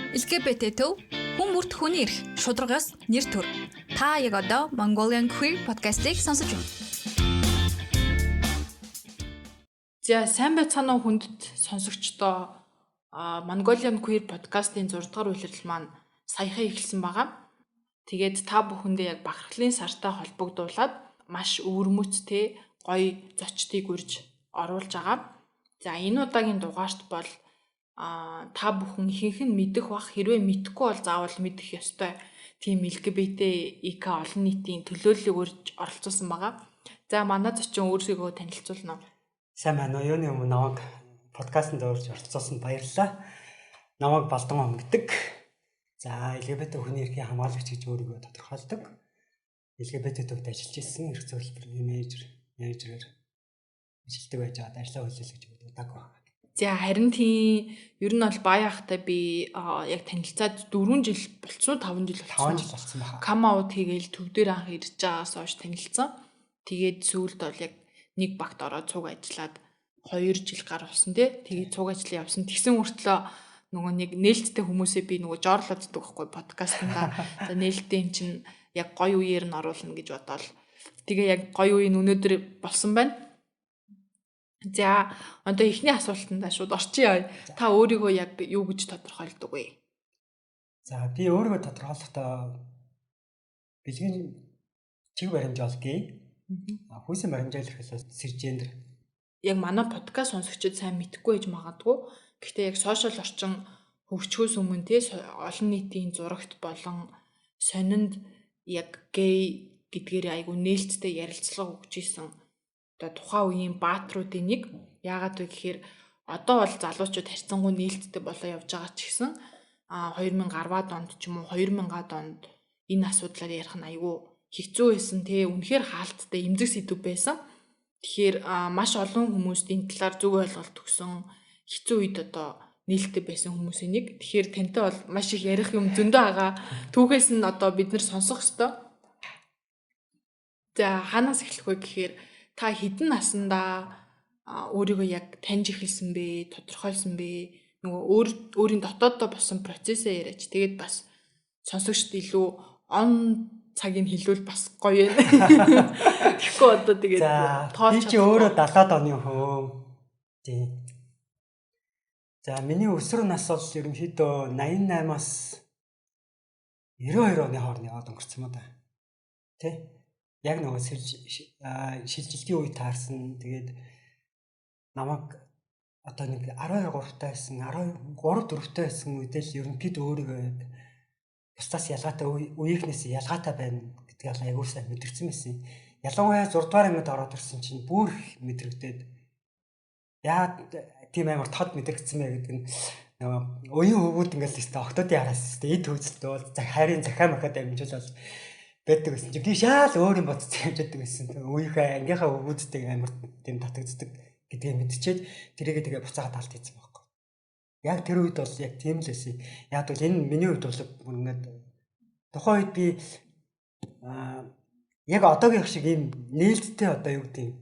LGBT төв хүн бүрт хүний эрх, шударгаас нэр төр. Та яг одоо Mongolian Queer podcast-ыг сонсож байна. За, сайн байцгаана уу, хүндэт сонсогчдоо. Mongolian Queer podcast-ийн 6 дугаар улирал маань саяхан эхэлсэн байгаа. Тэгээд та бүхэндээ яг бахархлын сартай холбогдуулаад маш өвөрмөцтэй гоё зочдыг урьж оруулж байгаа. За, энэ удаагийн дугаарт бол та бүхэн ихэнх нь мэдэх бах, хэрвээ мэдэхгүй бол заавал мэдэх ёстой тийм LGBT олон нийтийн төлөөллийг урьж оролцуулсан байгаа. За, манай зочин өөрсдөө танилцуулна. Сайн байна уу? Юуны өмнө намайг подкастт урьж оролцуулсанд баярлалаа. Намайг Балдан ом гэдэг. За, LGBT хүний эрхийн хамгаалагч гэж өөрийгөө тодорхойлдог. LGBT төвд ажиллаж ирсэн эрх зөвлөлбөр менежерээр ажилладаг байж байгаад ажлаа хүлээлгэж удааг байна. За, харин тийм, ер нь бол баяахтай би яг танилцаад 4 жил болцсон, 5 жил болцсон. 5 жил болцсон байна. Come out хийгээл төв дээр анх ирж байгаас хойш танилцсан. Тэгээд сүүлд бол яг нэг багт ороод цуг ажиллаад 2 жил гар болсон, тий. Тэгээд цуг ажлын явсан. Тэгсэн мөртлөө нөгөө нэг нээлттэй хүмүүсээ би нөгөө жоорлооддаг байхгүй подкастнда. За, нээлттэй юм чинь яг гоё үеэр нь оруулна гэж бодоол. Тэгээ яг гоё үе нь өнөөдөр болсон байна. За, одоо эхний асуултандаа шууд орчихъя. Та өөрийгөө яг юу гэж тодорхойлдог вэ? За, би өөрийгөө тодорхойлохдоо бэлгийн чиг баримжаал гей. Хүйсэн баримжаал ирэхээс сэржендер. Яг манай подкаст сонсогчид сайн мэдэхгүй байж магадгүй. Гэхдээ яг сошиал орчин хөгжихөөс өмнө те олон нийтийн зурагт болон сонинд яг гей гэдгээр айгу нээлттэй ярилцлага өгч исэн. Одоо тухайн үеийн баатруудын нэг. Яагаад вэ гэхээр одоо бол залуучууд харьцангуй нээлттэй болоо явж байгаа ч гэсэн 2010-аад онд ч юм уу 2000-аад онд энэ асуудлаар ярих нь айгүй хэцүү байсан те, үнэхээр хаалттай эмзэг сэдв байсан. Тэгэхээр маш олон хүмүүст энэ талаар зөв ойлголт өгсөн хэцүү үед одоо нээлттэй байсан хүмүүсийн нэг. Тэгэхээр тантай бол маш их ярих юм зөндөө байгаа. Түүхээс нь одоо бид нэр сонсох ёстой. За, хаанаас эхлэх вэ гэхээр та хэдэн наснда өөрийгөө яг таньж эхэлсэн бэ, тодорхойлсон бэ? Нөгөө өөрийн дотооддоо болсон процессээ яриач. Тэгээд бас сонсогчд илүү он цагийг хэлвэл бас гоё юм. Тэгэхгүй одоо тэгээд тоолч. Би чи өөрөө 70-аад оны хүн. Тий. За, миний өсвөр нас бол ерөнхийдөө 88-аас 92 оны хооронд яваад өнгөрсөн юм да. Тий. Яг нөгөө шилжилтийн үе таарсан. Тэгээд намайг одоо нэг 12 3-тай байсан, 13 4-тэй байсан үедээ л ерөнхийдөө өөрийгөө бусдаас ялгаатай, үеийнхнээс ялгаатай байна гэдгийг айгуу сайн мэдэрсэн байсан. Ялангуяа 6 дугаар ангид ороод ирсэн чинь бүр их мэдрэгдээд, яагаад тийм амар тод мэдрэгдсэн бэ гэдэг нь нөгөө уян хөвгүүд ингээл өстө октодын хараас өстө эд хөөцөлтөө бол хайрын захиа махад амжуулал байдаг гэсэн чинь би шаал өөр юм бодсон юм жадаг гэсэн. Үеийнхээ ангийнхаа хөвгүүдтэй амар тийм татагддаг гэдгийг мэдчихэд тэрийгээ тэгээ буцаагаад алт хийсэн байхгүй. Яг тэр үед бол яг тийм л байсан. Яг бол энэ миний хувьд бол ингээд тухайн үед би яг одоогийн шиг ийм нээлттэй одоо юу гэдэг юм.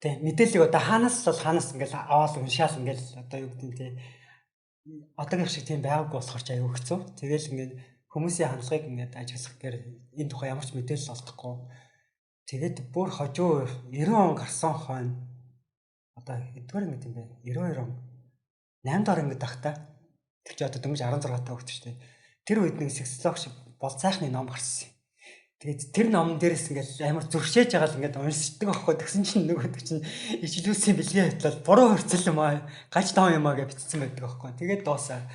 Тэ, мэдээллийг одоо хаанаас бол хаанаас ингээл аваад уншаал ингээл одоо юу гэдэг юм те, одоогийн шиг тийм байгаагүй болохоор ч аюу хэцүү. Тэгэл ингээд хүмүүсийн хандлагыг ингээд ажиглах гэхээр энэ тухай ямар ч мэдээлэл олдохгүй. Тэгээд бүр хожуу 90 он гарсан хойно одоо хэддүгээр ангид юм бэ? 92 он 8 дугаар ангид байхдаа, тэр чи одоо дөнгөж 16 таа хүүхэд шүү дээ. Тэр үед нэг сексолог шиг Болцайхны ном гарсан юм. Тэгээд тэр номон дээрээс ингээд амар зөршээж байгаа л ингээд уншдаг аахгүй. Тэгсэн чинь нөгөөдөг чинь ижлүүсийн бэлгийн хэтлэл буруу хөрцөл юм аа, гаж тоон юм аа гэж бичсэн байдаг аахгүй. Тэгээд дуусаа.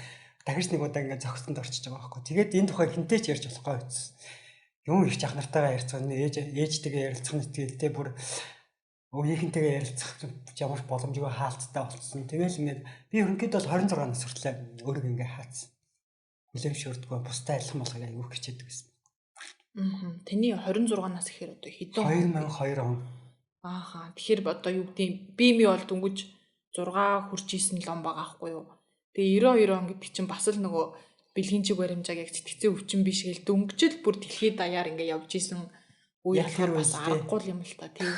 Дахиж нэг удаа ингээд зогсонд орчиж байгаа байхгүй. Тэгээд энэ тухай хинтээ ч ярьж болохгүй байсан. Юм их ах нартайгаа ярилцах, ээжтэйгээ ярилцах нь тэгэл те бүр үеийнхэнтэйгээ ярилцах ямар ч боломжгүй хаалттай болцсон. Тэгэл ингээд би ерөнхийдөө бол 26 нас хүртлээр өөрийгөө ингээд хаацсан. Хүлэмжшөөрдгөө, бусдад адилхан болохыг аягүй хичээдэг байсан. Таны 26 нас гэхээр одоо хэдэн 2002 он. Ааха. Тэгэхээр одоо юу гэдгийг би ми бол дөнгөж 6 хүрч исэн л он байгаа байхгүй юу? Тэгээ 92 он гэдэг чинь бас л нөгөө бэлгийн чиг баримжааг яг сэтгцэн өвчин биш гэл дөнгөжл бүр дэлхийд даяар ингээ явж исэн үе болохоор бас аргагүй юм л та, тий.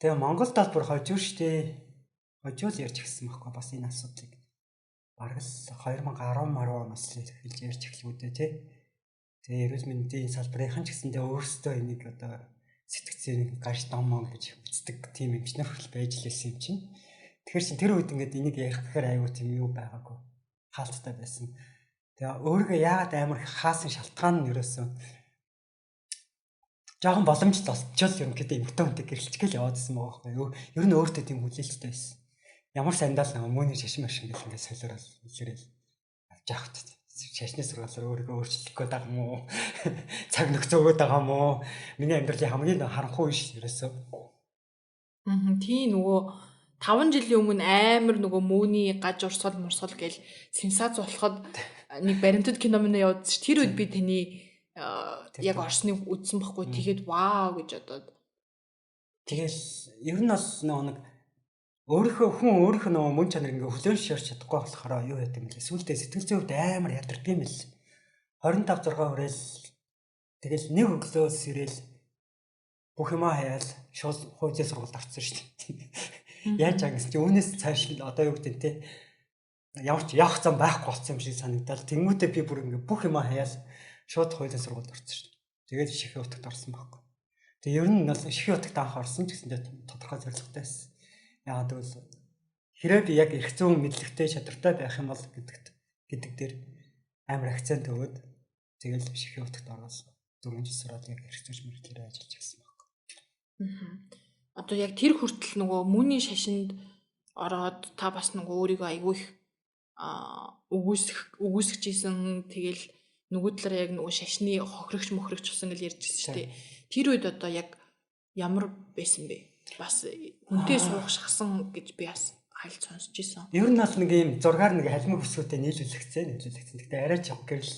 Тэгээ Монголд бол бүр хожуу штэ. Хожуу л ярьж гисэн байхгүй бас энэ асуудлыг. Бараг л 2010 маруу оноос л эхэлж ярьж эхлэв үү те. Тэгээ эрүүл мэндийн салбарынхан ч гэсэндээ өөрсдөө энийг одоо сэтгцэн гарч дом мон гэж үздэг тийм эмчнэр хүртэл байж л байсан юм чинь. Тэгэхээр чин тэр үед ингээд энийг ярих гэхээр айгүй тийм юу байгаагүй. Хаалттай байсан. Тэгээ өөрийгөө яагаад амар их хаасан шалтгаан нь ерөөсөө жоохон боломжтой болчихвол ерөнхийдөө эмэгтэй хүнтэй гэрэлчих гээл яваадсэн байгаа байхгүй юу. Ер нь өөртөө тийм хүлээлттэй байсан. Ямар сандал нэг мөөний шашин машин гэл ингээд солиорол илэрэл авч явах хэрэгтэй. Шашны сургаалаар өөрийгөө өөрчлөх гээд байгаа юм уу? Цаг нөхцөөгөөд байгаа юм уу? Миний амьдралын хамгийн харанхуй үе ерөөсөө. Аа, тийм нөгөө 5 жилийн өмнө амар нөгөө мөөний гаж урсгал мурсгал гэл сенсац болоход нэг баримтат кино мөн явуулсан ш. Тэр үед би таны яг орсныг үзсэн байхгүй. Тэгээд вау гэж бодоод. Тэгэл ер нь бол нөгөө нэг өөрийнхөө хүн өөрийнхөө нөгөө мөн чанар ингээ хүлээн зөвшөөрч чадахгүй болохоор юу яд юм бэлээ. Сүүлдээ сэтгэл зүйн хувьд амар ядардаг юм бэл. 25 6 хүрээл тэгэл нэг өглөөс ирээл бүх юмаа хаяал шууд хуулийн сургуульд орсон шүү дээ. Яаж аа гэсэн чи үүнээс цааш одоо юу гэдэг те ямар ч явах зам байхгүй болсон юм шиг санагдал. Тэнгүүтээ би бүр ингээ бүх юмаа хаяал шууд хуулийн сургуульд орсон шүү дээ. Тэгээд шихэн утагт орсон байхгүй. Тэгээ ер нь бол шихэн утагт анх орсон ч гэсэндээ тодорхой зорилготой байсан. Яагаад гэвэл хэрэг би яг эрх зүйн мэдлэгтэй чадвартай байх юм бол гэдэг дээр амар акцент өгөөд тэгэл шихэн утагт ороод 4 жил сураад яг эрх зүйч мэргэжлээр ажиллаж ирсэн байхгүй. Одоо яг тэр хүртэл нөгөө мөнийн шашинд ороод та бас нөгөө өөрийгөө айгүй их үгүйсгэж исэн. Тэгэл нөгөө талаараа яг нөгөө шашны хохирогч мохирогч болсон гэж ярьж ирсэн шүү дээ. Тэр үед одоо яг ямар байсан бэ? Бас хүнтэй суух шахсан гэж би бас хальт сонсч исэн. Ер нь бол нэг юм зургаар нэг халимаг өсгөөтэй нийлүүлэгцэн. Гэтэ арай ч гэрэл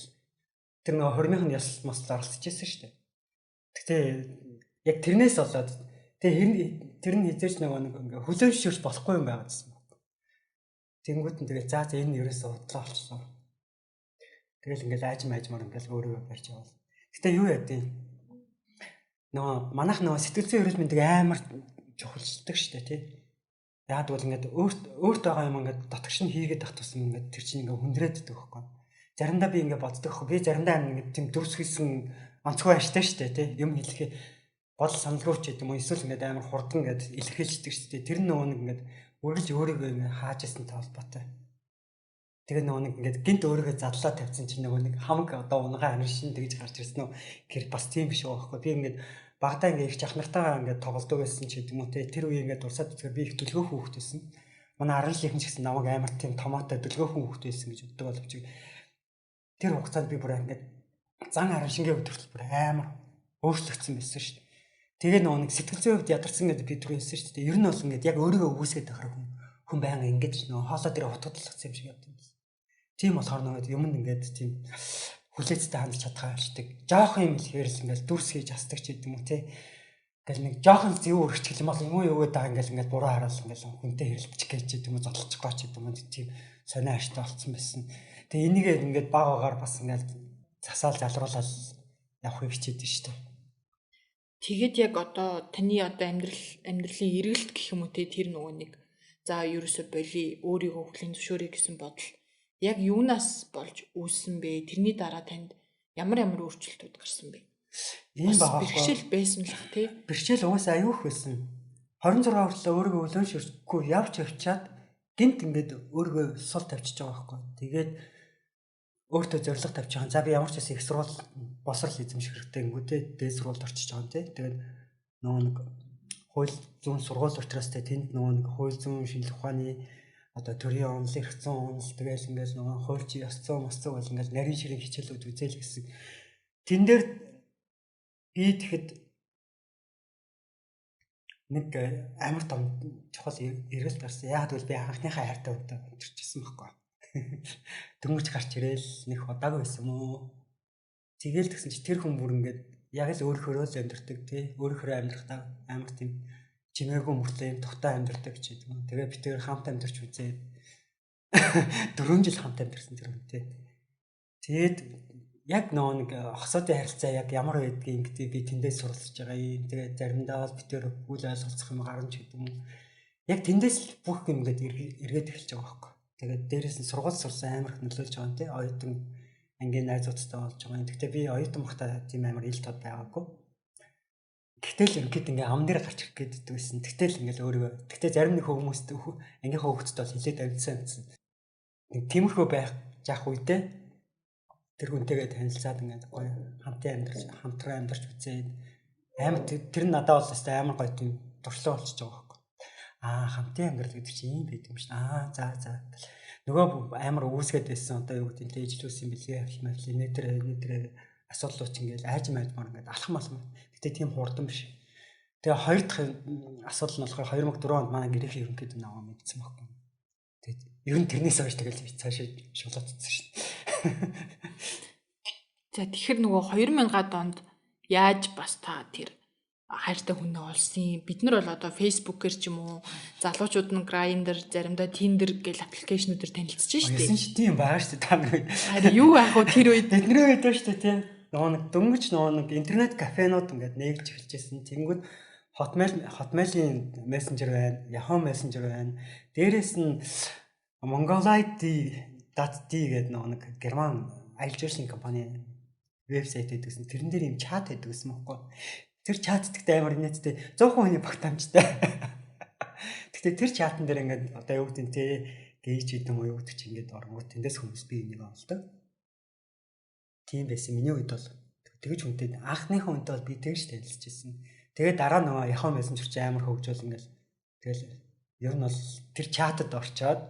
тэр нөгөө хормынх нь ёс мос оролцож исэн шүү дээ. Гэтэ яг тэрнээс болоод тэгээ тэр нь хизээч нөгөө нэг ингээ хүлээн зөвшөөрч болохгүй юм байгаад байсан байна. Тэнгүүд нь тэгэл за энэ ерөөсөө худлаа болчихсон. Тэгэл ингээл аажим аажмаар ингээл өөрийгөө барьж явал. Гэтэ юу яа дий? Нөгөө манайх нөгөө сэтгэл зүйн эрүүл мэндийг амар чухалчдаг шүү дээ тий. Яг бол ингээд өөрт байгаа юм ингээд дотгош нь хийгээд ах тусам ингээд тэр чинь ингээд хүндрээд идэх байхгүй. Заримдаа би ингээд боддог байхгүй. Би заримдаа ингээд тийм дүрс хийсэн онцгой аштай шүү дээ тий. Юм хэлэхээ бодол саналгүй ч гэдэг юм уу эсвэл ингээд амар хурдан ингээд илэрхийлждэг шүү дээ. Тэр нөгөө нэг ингээд үргэлж өөрийгөө ингээд хааж ирсэнтэй холбоотой. Тэгээ нөгөө нэг ингээд гинт өөрийгөө задлаа тавьсан чинь нөгөө нэг хамаг одоо унгаа амир шин тэгж гарч ирсэн үү гэр бас тийм биш байхгүй. Би ингээд багадаа ингээд их жах нартайгаа ингээд тоглодог байсан ч гэдэг юм уу те. Тэр үе ингээд дурсаад үзэхээр би их дүлгөөх хүүхэд байсан. Манай 10 жилийнхэн ч гэсэн намайг амар тийм томоотой дүлгөөхөн хүүхэд байсан гэж боддог боловч тэр хугацаанд би бүр ингээд зан аран шингээ өдөртөл бүр амар өөрчлөгдсөн байсан шүү дээ. Тэгээ нөгөө нэг сэтгэл зүйн хувьд ядарсан гэдэг би түрүү хэлсэн шүү дээ. Ер нь бол ингээд яг өөрийгөө үгүйсгээд байхаар хүн байнга ингээд нөгөө хоолой дээр утгадлагдсан юм шиг явд юм байна. Тийм болохоор нөгөө юм ингээд тийм хүлээцтэй хандж чадхаа болчдөг. Жохон юм хэлэхээр л ингээд дүрс хийж асдаг ч гэдэг юм уу те. Ингээл нэг жоохон зөв өргөчгөл юм бол юм уу юу гэдэг ингээл ингээд буруу хараал ингээл хүнтэй хэрэлдчих гэж гэдэг юм уу зотлчих гоо ч гэдэг юм уу тийм сонио аштай болцсон байсан. Тэгээ энийг ингээд баг багаар бас ингээд засаал залруулаад явахыг хичээдэг шүү дээ. Тэгээд яг одоо таны одоо амьдралын эргэлт гэх юм уу те тэр нөгөө нэг за ерөөсө боли өөрийгөө хүлээн зөвшөөрье гэсэн бодол яг юунаас болж үүссэн бэ? Тэрний дараа танд ямар ямар өөрчлөлтүүд гарсан бэ? Ийм байгаа. Бэрхшээл байсан л ах тий. Бэрхшээл угаасаа аюух байсан. 26 хүртэл өөрийгөө хүлээн зөвшөөрөхгүй явж явчаад гинт ингээд өөрийгөө сул тавьчихж байгаа байхгүй. Тэгээд өөртөө зорилго тавьж байгаа. За би ямар ч байсан их сургууль босрол эзэмших хэрэгтэй ингүүтээ дээд сургуульд орчиж байгаа юм тий. Тэгээд нөгөө нэг хууль зүйн сургууль учраас те тэнд нөгөө нэг хууль зүйн шинжлэх ухааны одоо төрийн онол, эрх зүйн онол тэгэл ингээл нөгөө хуульч ёс зүйн мос зүй бол ингээл нарийн ширийн хичээлүүд үзээл гэсэн. Тэн дээр би тэгэхэд нэг амар том чухал эргэлт гарсан. Яг гэвэл би анхныхаа хайртай хүнтэй хамтарчихсан байхгүй. Дөнгөж гарч ирээл нэг удаагүй байсан юм уу? Тэгэл тэгсэн чи тэр хүн бүр ингээд яг л өөрөөхөө л амьдардаг тий. Өөрөөхөө амьдрахдаа амар тийм чимээгүй мөртлөө юм тухтай амьдардаг ч гэдэг юм. Тэгээ би тэр хамт амьдарч үзээд 4 жил хамт амьдарсан тэр хүнтэй. Тэгээд яг нөгөө нэг хосоодын харилцаа яг ямар байдгийг гэдгийг би тэндээс суралцж байгаа юм. Тэгээд заримдаа бол би тэр үл ойлголцох юм гарна ч гэдэг юм. Яг тэндээс л бүх юм ингээд эргээд эхэлж байгаа байхгүй. Тэгээд дээрээс нь сургууль сурсан амар их нөлөөлж байгаа юм тий. Оюутан ангийн найзуудтай болж байгаа юм. Гэхдээ би оюутан байхдаа тийм амар ил тод байгаагүй. Гэтэл ерөнхийд ингээ ам дээр гарч ирэх гэдэг байсан. Гэтэл ингээл өөрийгөө. Гэхдээ зарим нэг хүмүүст ангийнхаа хүүхдэд бол хилээд амжсан юмсан. Нэг тиймэрхүү байх жаах үедээ тэр хүнтэйгээ танилцаад ингээд гоё хамтын амьдарч хамтран амьдарч үзээд амар тэр нь надад бол өстой амар гоё тийм туршлага болчихж байгаа байхгүй. Аа, хамтын амьдрал гэдэг чинь ийм байт юм шин. Аа, за за. Нөгөө амар үүсгээд байсан одоо юу гэдэг нь ижлүүсэн бэлгээ авил мавил нэтэр асуудлууд чинь ингээл аажим аажмаар ингээд алхам алхам. Гэтэ тийм хурдан биш. Тэгээ хоёр дахь асуудал нь болохоор 2004 онд манай гэрээхэн ерөнхийдөө наваа мэдсэн байхгүй. Тэгээд ер нь тэрнээс хойш тэгэл цаашаа шулуутсан шин. За, тэгэхээр нөгөө 2000-ад онд яаж бас та тэр хайртай хүнээ олсон юм? Бид нар бол одоо Facebook-ээр ч юм уу, залуучууд нь Grindr, заримдаа Tinder гэл аппликейшнүүдээр танилцж шүү дээ. Яасан ч тийм байгаа шүү дээ та нар үед. Харин юу яах вэ тэр үед? Бидний үед шүү дээ тийм. Нөгөө нэг дөнгөж нөгөө нэг интернет кафенууд ингээд нээгж эхэлж байсан. Тэнгүүд Hotmail-ийн мессенжер байна, Yahoo Messenger байна. Дээрээс нь Mongolid.d гэдэг нөгөө нэг герман аялал жуулчлалын компани вебсайт байдаг гэсэн. Тэрэн дээр юм чат байдаг гэсэн байхгүй. Тэр чат гэхдээ амар инээдтэй 100% хүний багтаамжтай. Гэхдээ тэр чатан дээр ингээд одоо юу гэдэг нь те гейж гэдэг юм уу юу гэдэг чи ингээд оронгууд тэндээс хүмүүс бие нэг олдог. Тийм байсан. Миний үед бол тэгж хүнтэй анхныхаа хүнтэй бол би тэгж танилцж ирсэн. Тэгээд дараа нөгөө Yahoo Messenger чи амар хөгжөөл ингээл тэгэл ер нь бол тэр чатад орчоод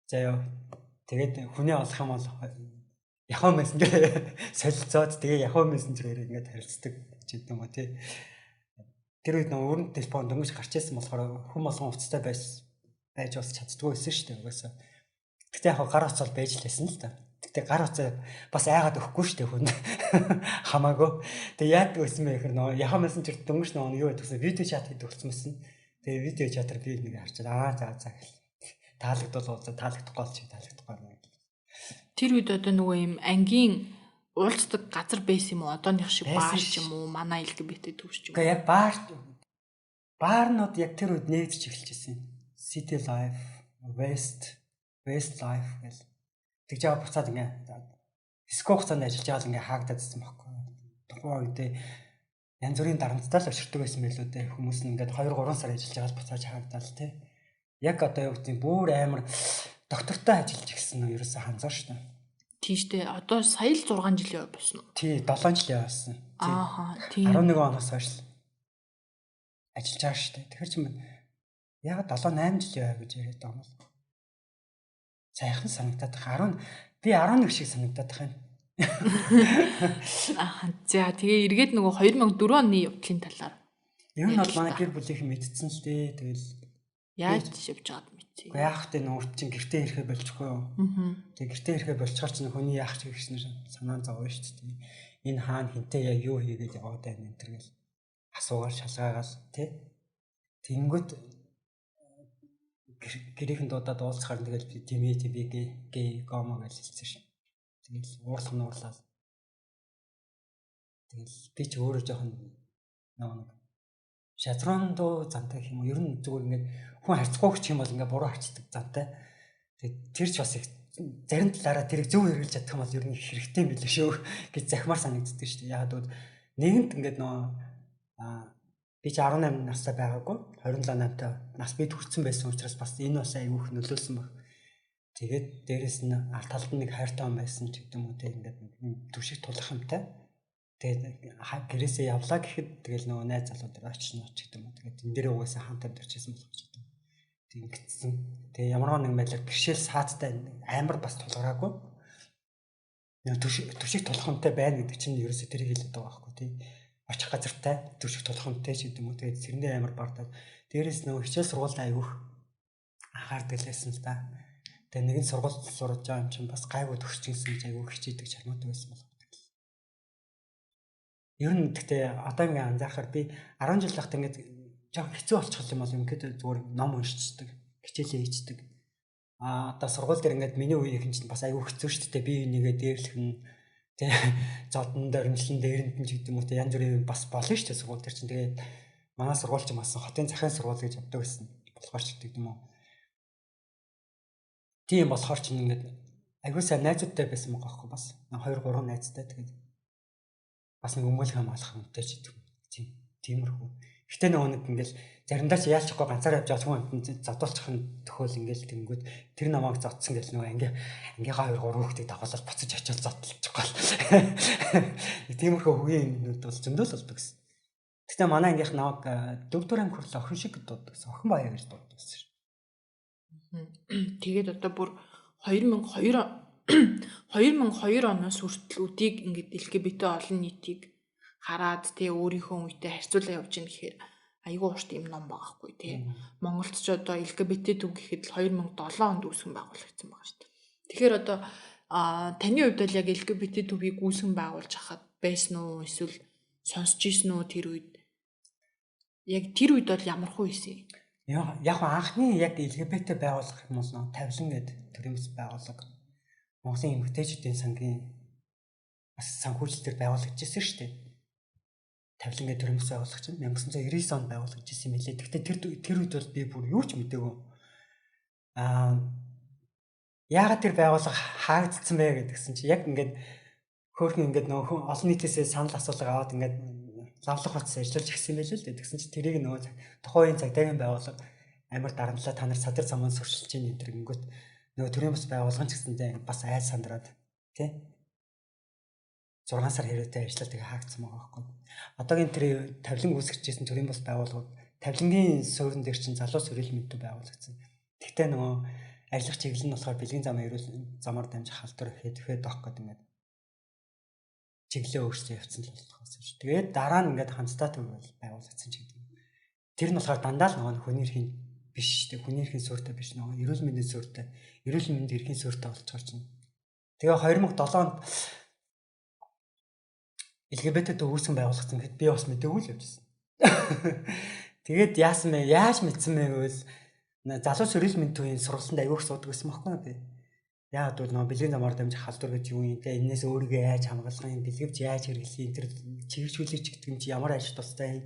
заяа тэгээд хүнээ олох юм бол Yahoo Messenger солилцоод тэгээ Yahoo Messenger-ээр ингээд харилцдаг ч гэдэг юм уу тий. Тэр үед нөгөө өрн телефон дөнгөж гарч ирсэн болохоор хүн болгон уцтай байж бас чаддгүй байсан шүү дээ угаасаа. Гэтэ яг гар утас бол байж л байсан л та. Гэтэ гар утсаа бас айгаад өгөхгүй шүү дээ хүн. Хамаагүй. Тэгээ яадаг байсан бэ гэхээр нөгөө Yahoo Messenger дөнгөж нөгөө юу гэдэг вэ? Видео чат хийдэг болсон байсан. Тэгээ видео чатаар би нэг харчаад аа за за гэл. Таалагдвал уулзаа, таалагдахгүй бол чи таалагдахгүй юм. Тэр үед одоо нөгөө юм ангийн уулздаг газар байсан юм уу? Одооных шиг баар ч юм уу, манай LGBT төвш ч юм уу? Гэхдээ яг баарнууд яг тэр үед нэгдэж эхэлж байсан. City Life, West Life гэл. Тэгж яваа буцаад ингээ диско хугацаанд ажиллаж байгаа л ингээ хаагдаад ирсэн байхгүй. Тухайн үедээ янз бүрийн дарамттай л очирдаг байсан байлуу дээ. Хүмүүс нь ингээд 2 3 сар ажиллаж байгаа л буцааж хаагдаал те. Яг одоо юу гэдэг нь бүр амар доктортой ажиллаж ирсэн нь ерөөсөө ханзаа шүү дээ. Тийм шүү дээ. Одоо сая л 6 жилийн болсон уу? Тий, 7 жилийн болсон. Ааха, тийм. 11 оноос хойш ажиллаж байгаа шүү дээ. Тэгэхээр чи яг 7 8 жилийн байв гэж яриад байгаа юм бол. Сайхан санагдаад байх. 10 би 11 шиг санагдаад байх юм. Аа, за тэгээ эргээд нөгөө 2004 оны явдлын талаар. Ер нь бол манай гэр бүлийнхэн мэдсэн л дээ. Тэгэл яаж явж байгаад мэдсэн. Уу яах вэ нүүрт чинь гэртээ ирэхэ болчихгүй юу. Тэгээ гэртээ ирэхэ болчихоор чинь хүний яах ч гэсэн санаа зовно шүү дээ. Энэ хаана хинтээ яг юу хийгээд яваад байна энэ төр гэл асуугаал шалгаагаал тий. Тэнгүүт гэрийнхэн дуудаад уулзахаар тэгэл би тийм ээ би гээ гомо гэж хэлсэн шин. Тэгэл уурлах нь уурлаа. Тэгэл би ч өөрөө жоохон нэг шазрон дуу зантай гэх юм уу. Ер нь зүгээр ингээд хүн харьцахгүй гэх юм бол ингээд буруу харьцдаг зантай. Тэгээд тэр ч бас их зарим талаараа тэрийг зөв хэрэглэж чадах юм бол ер нь хэрэгтэй юм билээ шүү гэж захимаар санагддаг шүү дээ. Яагаад гэвэл нэгэнт ингээд нөгөө би ч 18 настай байгаагүй 27 8-тай нас бид хүрсэн байсан учраас бас энэ бас аюух нөлөөлсөн баг. Тэгээд дээрэс нь аль талд нь нэг хайртай хүн байсан ч гэдэг юм уу те ингээд нэг түшиг тулах юмтай. Тэгээд гэрээсээ явлаа гэхэд тэгэл нөгөө найз залуу дээр очно ч гэдэг юм уу. Тэгээд энэ дээрээ угаасаа хамт амьдарч байсан болох ч гэдэг юм. Тэг ингэсэн. Тэгээ ямар нэгэн байдлаар бэрхшээл саадтай амар бас тулгараагүй. Түшиг тулах юмтай байна гэдэг чинь ерөөсөө тэрийг хэлээд байгаа байхгүй тий. Очих газартай түшиг тулах юмтай ч гэдэг юм уу. Тэгээд тэрнээ амар бардаад дээрээс нөгөө хичээл сургуультай айгүйх анхаардаг лээсэн л да. Тэгээ нэгэн сургууль сурж байгаа юм чинь бас гайгүй төгсчихсэн гэж айгүй хичээдэг чармаатай байсан болох. Ер нь гэхдээ одоо ингээ анзаархаар би 10 жил байхдаа ингээд жоохон хэцүү болчих юм бол ингээд зүгээр ном уншчихдаг, хичээлээ хийчдэг. Аа одоо сургууль дээр ингээд миний үеийнхэн чинь бас айгүй хэцүү шүү дээ. Би энийгээ дээрлэх нь тэ зодон дөрмжлэн дээрэнд нь ч гэдэг юм уу тэ янз бүрийн бас болно шүү дээ сургууль дээр чинь. Тэгээд манай сургууль чинь бас хотын захын сургууль гэж явдаг байсан. Болохоор ч гэдэг юм уу. Тийм болохоор чинь ингээд айгүй сайн найзуудтай байсан байгаа байхгүй бас. 2 3 найзтай тэгээд бас нэг өмөөлөх хамгаалах юмтай ч гэдэг юм. Тийм. Тиймэрхүү. Гэтэ нөгөө нэг ингээл заримдаа ч яалчихгүй ганцаараа явж байгаа хүн амьтан зодуулчих нь төхөөл ингээл тэнгүүд тэр намайг зодсон гэл нөгөө ангийнхаа 2 3 хүүхдийг дагуулаад буцаж очиод зодтолчих гол. Тиймэрхүү хөгийн юмнууд бол зөндөл болдог гэсэн. Гэтэ манай ангийнх намайг дөрөвдүгээр анги хүртэл охин шиг дууддаг гэсэн. Охин баяа гэж дууддаг гэсэн. Тэгээд одоо бүр 2002 оноос хүртэл үдийг ингээд LGBT олон нийтийг хараад тэ өөрийнхөө үетэй харьцуулаа явж гин гэхээр айгүй урт юм ном байгаа хгүй тий. Монголд ч одоо LGBT төв гэхэд л 2007 онд үүсгэн байгуулагдсан байгаа шүү дээ. Тэгэхээр одоо таны хувьд бол яг LGBT төвийг үүсгэн байгуулж хахад байсан уу эсвэл сонсч ийсэн үү тэр үед? Яг тэр үед бол ямар хуу исэн юм? Яг анхны яг LGBT байгууллага юм бол тавилан гэдэг төрийн бас байгууллага Монголын эмэгтэйчүүдийн сангийн бас санхүүжилтээр байгуулагдчихсэн шүү дээ. Тавилан гэдэг төрийн бас байгууллага чинь 1999 онд байгуулагдчихсан юм билээ. Гэхдээ тэр үед бол би бүр юу ч мдээгүй. Яагаад тэр байгууллага хаагдсан бэ гэдгсэн чи яг ингээд хөөрхөн ингээд нөгөө олон нийтээсээ санал асуулга аваад ингээд лавлах утас ажиллаж ирсэн юм байлээ л дээ. Тэгсэн чи тэрийг нөгөө тухайн үеийн цагдаагийн байгууллага амар дарамтлаа та нар садар заман сурчилж ийн энэ төр гингүүт нөгөө төрийн бас байгуулган ч гэсэндээ бас айл сандраад тий 6 сар хэрүүтэй ажиллаад тэгээ хаагдсан байгаа байхгүй. Одоогийн тэр тавилан үүсгэжсэн төрийн бас байгууллагууд тавилангийн суурин дээр чинь залуус эрүүл мэндийн байгуулагдсан. Тэгтээ нөгөө ажиллах чиглэл нь болохоор бэлгийн замын эрүүл замаар дамжих халдвар хэдвэхэд доох гэдэг ингээд чиглэлээ өөрчлөн явцсан л болохоос ш. Тэгээд дараа нь ингээд хамтдаа төв байгуулагдсан ч гэдэг. Тэр нь болохоор дандаа л нөгөө хүний эрхийн биш шүү дээ. Хүний эрхийн суурьтай биш нөгөө эрүүл мэндийн суурьтай, эрүүл мэндийн эрхийн суурьтай болчихоор чинь. Тэгээ 2007 онд LGBT төв үүсгэн байгуулагдсан гэхэд би бас мэдээгүй л явжсэн. Тэгээд яасан бэ? Яаж мэдсэн бэ гэвэл залуус эрүүл мэндийн төвийн сургалтанд аягүй их суудаг гэсэн байхгүй би. Яагаад гэвэл нөгөө бэлгийн замаар дамжих халдвар гэж юу юм те энээс өөрийгөө яаж хамгаалах юм, бэлгэвч яаж хэрэглэх юм, тэр чиглүүлэгч гэдэг юм чи ямар ажил тустай юм,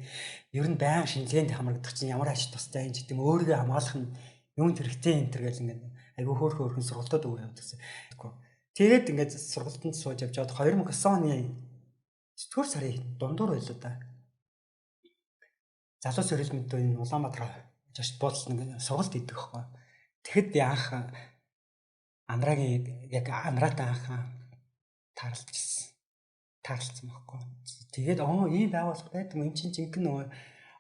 ер нь байнга шинжилгээнд хамрагдах чинь ямар ажил тустай юм гэдэг юм, өөрийгөө хамгаалах нь юунд хэрэгтэй юм тэр гэл ингээд айгүй хөөрхөн хөөрхөн сургалтууд өгөө явдаг гэсэн. Тэгээд ингээд сургалтанд сууж явж байгаад 2009 оны 9-р сарын дундуур байлаа да. Залуус эрүүл мэндийн Улаанбаатар жашд буудлын нэг сургалт хийдэг байхгүй. Тэгэхэд би анх Анрагийн яг Анраатай анх тааралдчихсан. Тааралцсан байхгүй. Тэгээд ийм байгууллага байдаг юм чинь жинхэнэ нөгөө